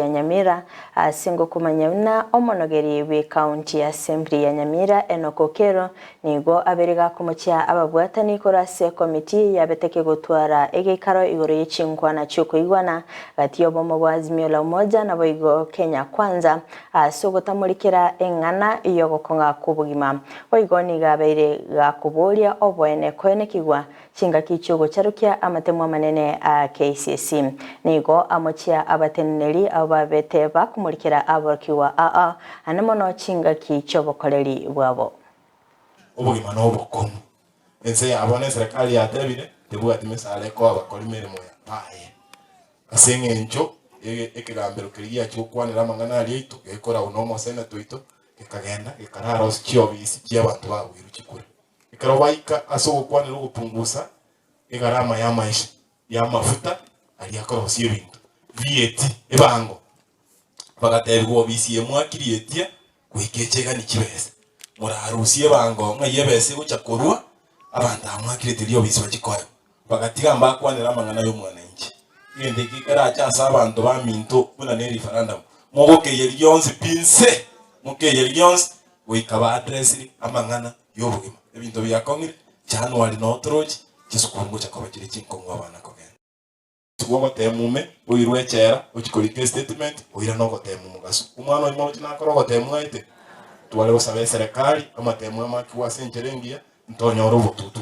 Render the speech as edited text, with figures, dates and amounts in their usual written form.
Ya Nyamira ase ngokomanya buna omonogeri bw'Ecounty Assembly ya Nyamira Enock Okello nigo abeire gakomochia ababwatani korwa ase ekomiti yabete kegotwara egeikaro igoro ye chinkwana chiokoigwana gati y'obomo bwa Azimio la Umoja naboigo Kenya Kwanza ase ogotamorikera eng'ana y'ogokong'a kw'obogima. Boigo nigo abeire gakoboria oboene koenekigwa Chingaki chi'ogocharokia amatemo amanene a KCC. Nigo amochia abateneneri abwo babete bakomorikera aborokigwa aa, ane mono chingaki chi'obokoreri bwabo. Obogima nobokong'u. Ense ya bono eserekari yatebire tebwati mesara ekoa abakori meremo ya baye. Ase eng'encho ekegambero keria giachia gokwanera amang'ana aria aito gekoragwa nomoseneto oito gekagenda gekarara ase chiobisi chiabanto babuirwe chikura. Ekero baika ase ogokwanera ogopungusa egarama y'amaisha y'amafuta aria akorosia ebinto, VAT, ebango, bagatebigwa obisi eye mwakiri etia goika echegani chibesa. Morarusie ebango ng'ai ebesa egocha korwa, abanto aba mwakirete riria obisi bachie koegwa. Bagatiga mbakwanera amang'ana y'omwananchi. Egento eke kerache ase abanto baminto buna ne referendum, mogokeyia gionsi pi nse, mokeyia gionsi goika ba addressire amang'ana y'obogima. Ebinto biakong'ire, January noo torochi, chisukuru ngocha koba chire chinkong'u abana kogenda. Tigwa ogotema ume, oirwe echela, ochie korika estatement, oirane ogotema omogaso. Omwana oyio moroche nakore ogotema aete, tware gosaba eserekari, amatemo amakigwe ase enchera engiya, ntonyore obotutu.